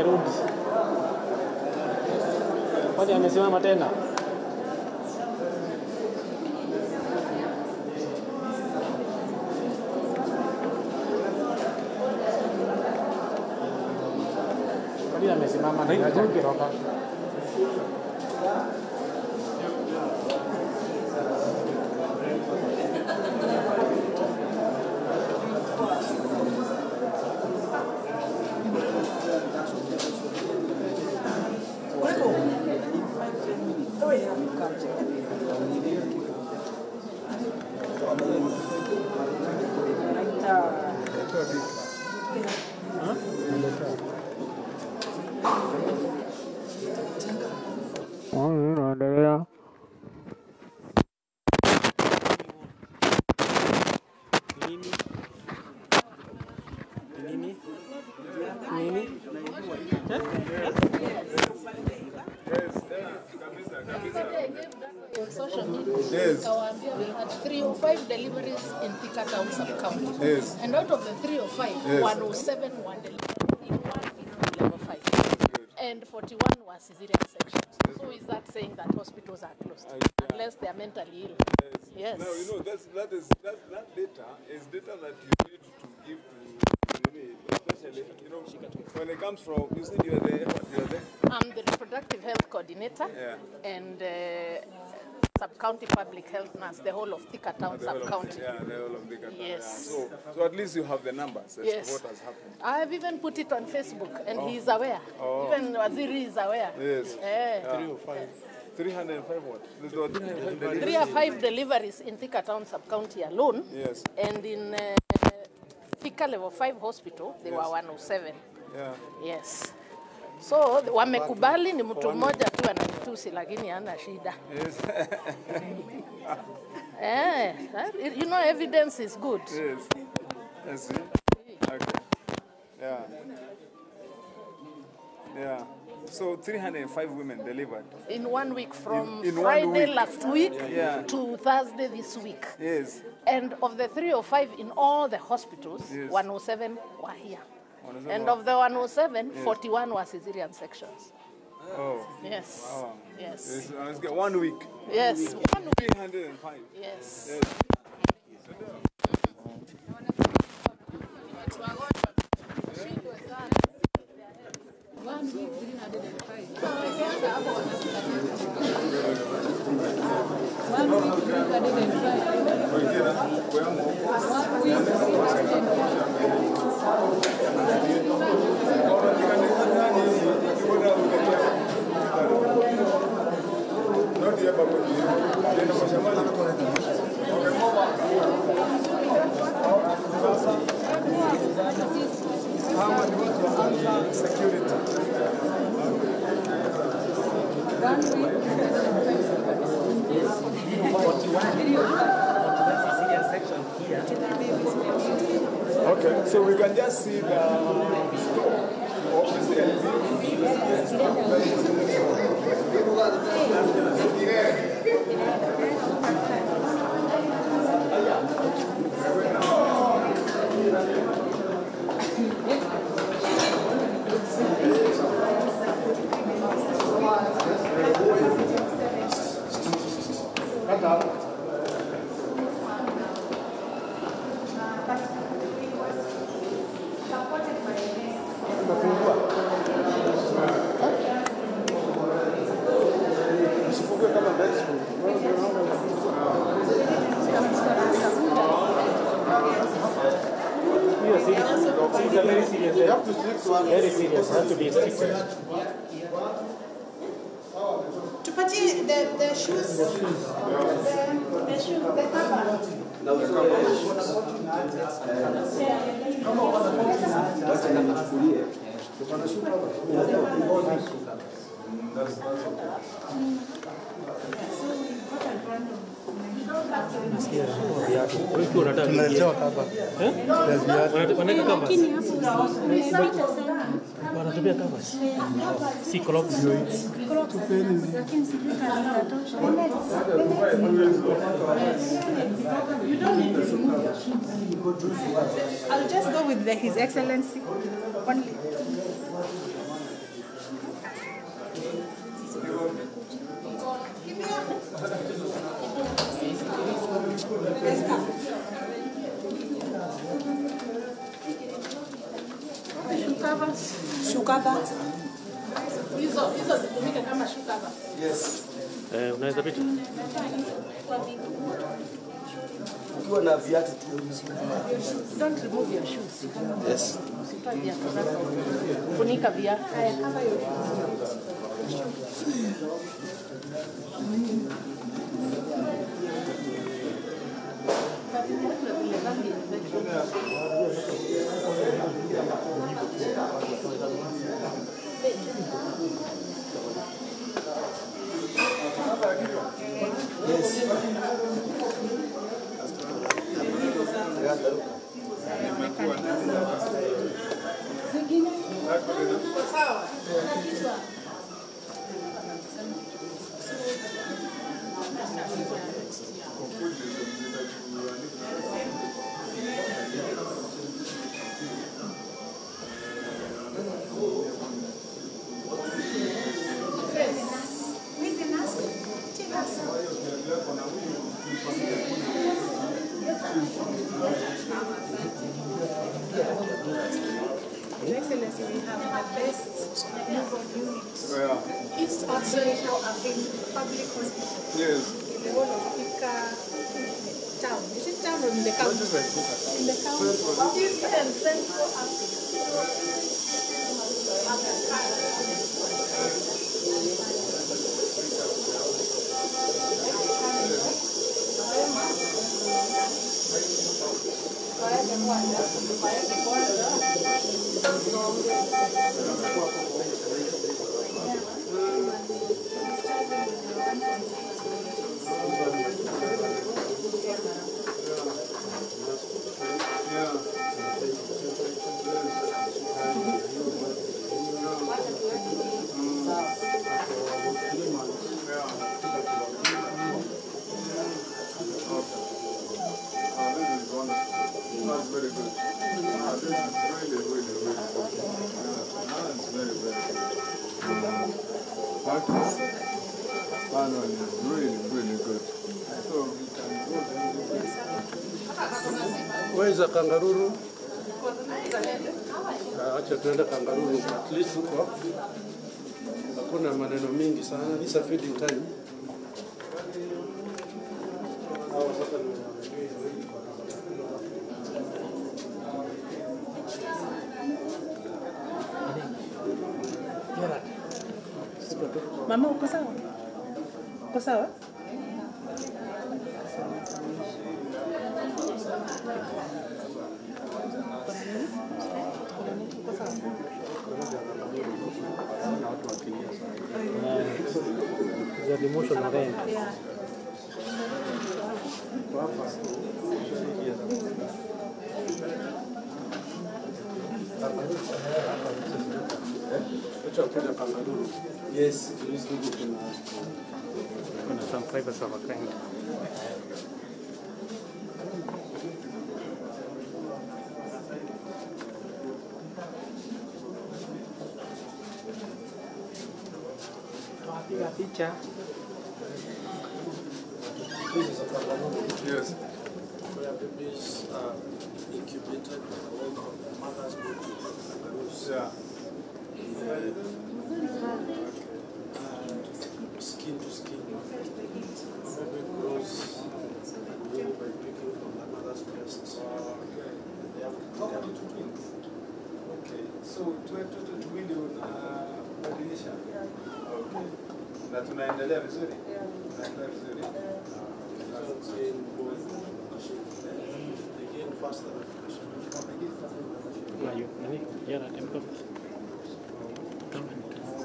Amerudi. Kwani amesimama tena? Kwani amesimama na haja kutoka? Yes. We had 305 deliveries in Thika Town sub-county. Yes. And out of the 305, yes, 107 were delivered in 1 week, level 5. Good. And 41 were cesarean sections. So is that saying that hospitals are closed? Unless they are mentally ill. Yes. Yes. Now, you know, that data is data that you need to give to, especially, you know, when it comes from, you said you are the, what, you are the? I'm the reproductive health coordinator. Yeah. And sub-county public health nurse, the whole of Thika Town sub-county. Yeah, the whole of Thika Town. Yes. Yeah. So at least you have the numbers as yes, to what has happened. I have even put it on Facebook, and he is aware. Oh. Even Waziri is aware. Yes. Yeah. 305. 305 what? 305 305 deliveries in Thika Town sub-county alone. Yes. And in Thika Level 5 hospital, they yes, were 107. Yeah. Yes. So wamekubali ni mtu mmoja tu ananitusi lakini hana shida. Yes. Eh, you know, evidence is good. Yes. I see. Okay. Yeah. Yeah. So 305 women delivered. In 1 week from in Friday 1 week. Last week, yeah, to Thursday this week. Yes. And of the 305 in all the hospitals, yes, 107 were here. And of the 107, yes, 41 were cesarean sections. Oh. Yes. Wow. Yes. It's 1 week. Yes. 1 week. 305. Yes. Yes. 1 week, 305. 1 week, 305. 1 week, 305. Security. 1 week, yes. 41 cesarean section here. Okay, so we can just see the store. You have to stick to one. Very serious. Have to be strict. Tupatie the shoes. The shoe, the cover. Wanatumia covers. Si clocks. You don't need to remove your shoes. I'll just go with His Excellency only. covers. Shoe cover. Hizo zitumike kama shoe cover. Yes. Unaweza pita. Ukiwa na viatu tu. Don't remove your shoes. Yes. Usitoe viatu zako. Funika viatu. Cover your shoes. Yes. Your Excellency, we have the best newborn unit. Yeah. East Central African Public Hospital. Yes. In the whole of Thika town. Is it town or in the county? In the county. East and Central Africa. That's very good. This is really, really, really good. That's very, very good. Practice. That one is really, really good. So we can go down. Where is the kangaroo? Acha tuende kangaroo. At least huko hakuna maneno mingi sana. It's a feeding time. Hawa sasa ni Mama, uko sawa? Uko sawa? There's an emotional end. Yeah. Yes. Kuna some fibers of a kind. Tuwapiga picha. This is a kangaroo. Yes. Where babies are incubated by the work of their mothers go to kangaroos. Yeah. Skin to skin. Baby grows and really by picking from the mother's breast. Okay. They have to twins. Okay. So watoto tuwili unabadilisha. Okay. Na tunaendelea vizuri? Tunaendelea vizuri. They gain more than the machine. They gain faster than the machine. Nani? Gerard, hebu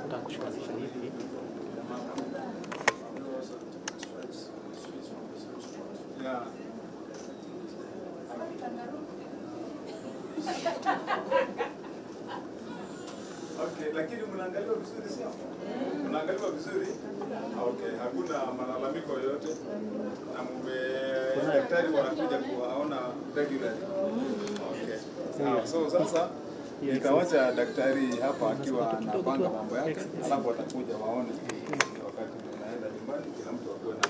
nitakushikanisha hivi. Yeah. Okay, lakini mnaangaliwa vizuri sio? Mnaangaliwa vizuri? Okay, hakuna malalamiko yoyote. Na daktari wanakuja kuwaona regularly. Okay. Sawa. So sasa nitawacha daktari hapa akiwa anapanga mambo yake, alafu watakuja waone wakati tunaenda nyumbani, kila mtu akuwe na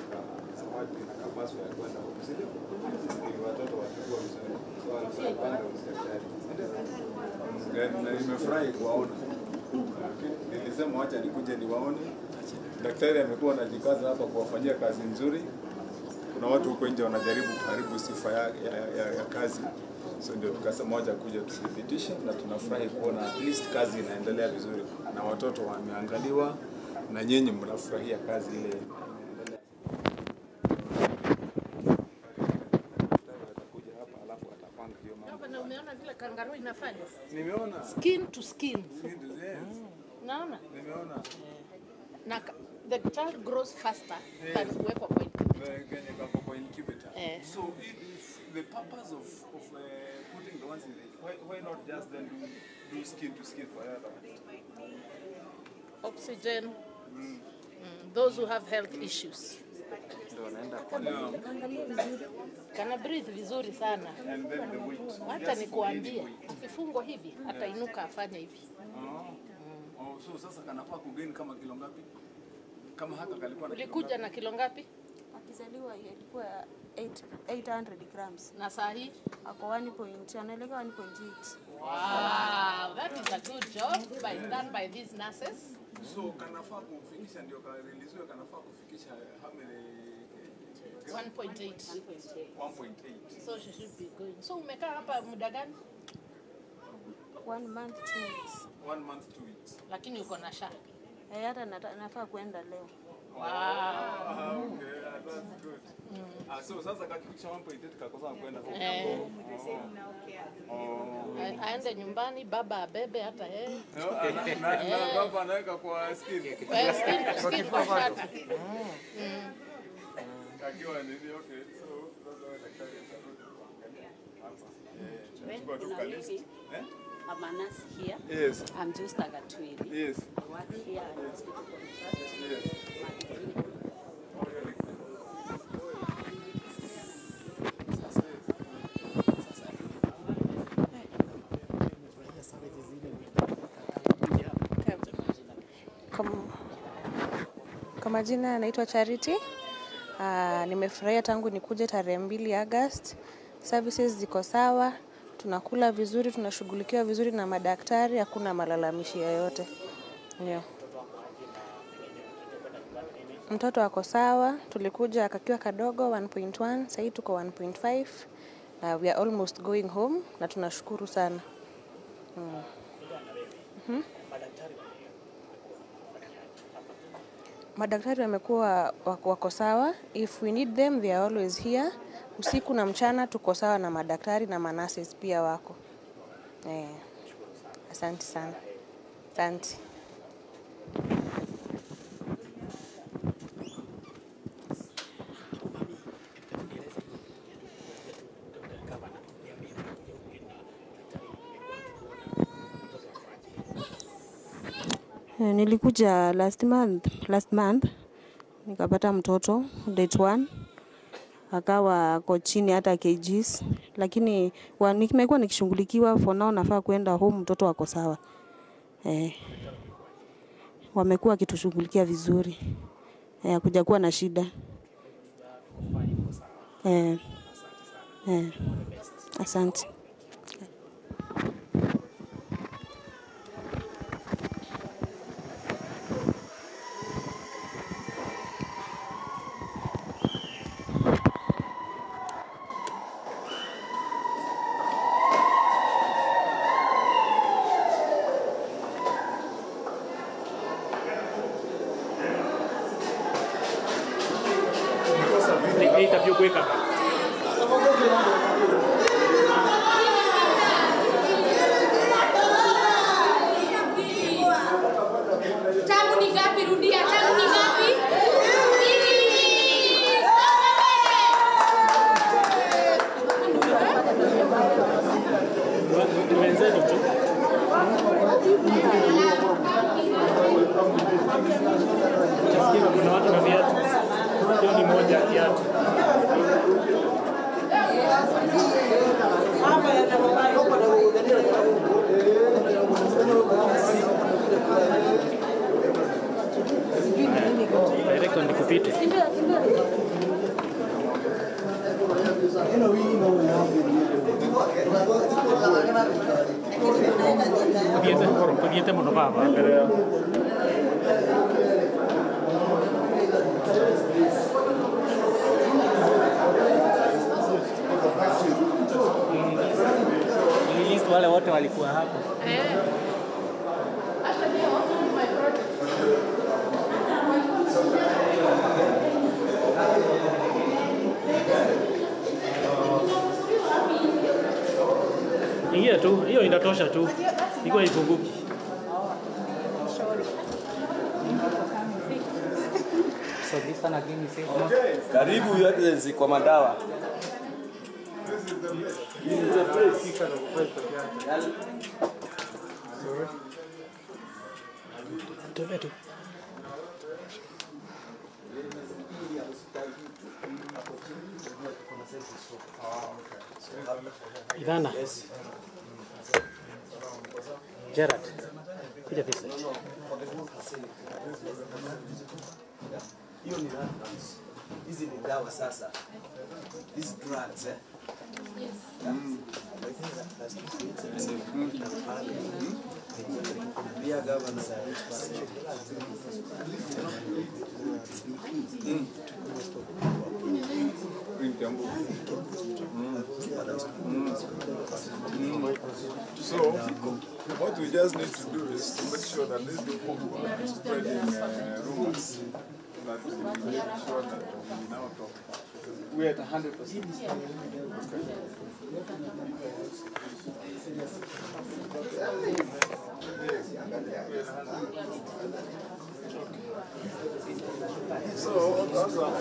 zawadi na kapaso ya kwenda ofisini ili watoto wachukue vizuri. So anapanga daktari. Na nimefurahi kuwaona. Okay. Nilisema wacha nikuje niwaone. Daktari amekuwa anajikaza hapa kuwafanyia kazi nzuri. Kuna watu huko nje wanajaribu kuharibu sifa ya kazi. So ndio tukasema wacha kuja tuthibitishe, na tunafurahi kuona at least kazi inaendelea vizuri na watoto wameangaliwa na nyinyi mnafurahia kazi ile inaendelea. Atakuja hapa alafu atapanga hiyo mambo. Na umeona vile kangaroo inafanya? Nimeona. Skin to skin. Skin to yes. Naona? Nimeona. Na the child grows faster than kuwekwa kwa incubator. So if the purpose of putting the ones in the, why not just then do skin to skin for other ones? Oxygen. Those who have health issues. Kana breathe vizuri sana. And then the weight. Hata nikuambie, akifungwa hivi atainuka afanye hivi. Oh, so sasa kanafaa kugain kama kilo ngapi? Kama haka kalikuwa na ulikuja na kilo ngapi? Akizaliwa ilikuwa 800 grams. Na saa hii ako 1. Anaelekea 1.8. Wow, that is a good job done by these nurses. So kanafaa kufikisha ndio karelease, kanafaa kufikisha how many? 1.8. 1.8. So she should be going. So umekaa hapa muda gani? 1 month 2 weeks. 1 month 2 weeks. Lakini uko na SHA. Hata nafaa kuenda leo. Wow. Okay, that's good. So sasa kakifikisha 1.8 kakosa kwenda huko. Aende nyumbani, baba abebe hata yeye. Na baba anaweka kwa skin. Skin to skin kwa shati. Akiwa nini, okay. So sasa daktari atarudi kuangalia hapa. Chukua tu list. I'm a nurse here. Yes. I'm Justa Gatwiri. Yes. I work here at hospital contract. Yes. Kwa majina naitwa Charity. Nimefurahia tangu nikuje tarehe 2 August. Services ziko sawa, tunakula vizuri, tunashughulikiwa vizuri na madaktari, hakuna malalamishi yoyote. Ndio. Mtoto ako sawa, tulikuja akakiwa kadogo 1.1, sasa tuko 1.5 na we are almost going home na tunashukuru sana. Madaktari wamekuwa wako sawa. If we need them they are always here. Usiku na mchana tuko sawa na madaktari na manurses pia wako. Asante sana. Asante. Nilikuja last month nikapata mtoto date 1, akawa ako chini hata kgs, lakini nimekuwa nikishughulikiwa. For now nafaa kwenda home, mtoto ako sawa. Wamekuwa wakitushughulikia vizuri, hakuja kuwa na shida. Asante. Tangu ni ngapi? Rudia, tangu ni ngapi? Kuna watu na viatu. Hiyo ni moja kiatu. Direct on nikupite. Tũthiĩte mũno baba. Release wale wote walikuwa hapo. Ingia tu, hiyo inatosha tu. Iko haifunguki. So this one again is okay. Karibu Your Excellency kwa madawa. This is the place. Tembea tu. Ivana. Gerard. Kuja this side. Hiyo ni drugs. Hizi ni dawa sasa. These drugs, eh? Yes. So, what we just need to do is to make sure that these people who are spreading rumors, that we make sure that we now talk. We're at 100%. Okay. So, that's all.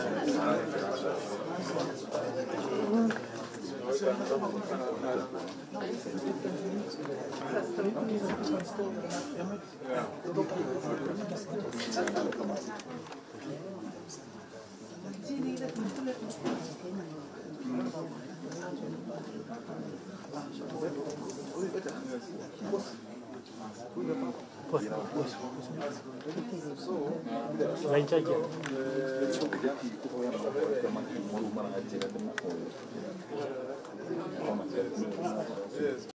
Yes.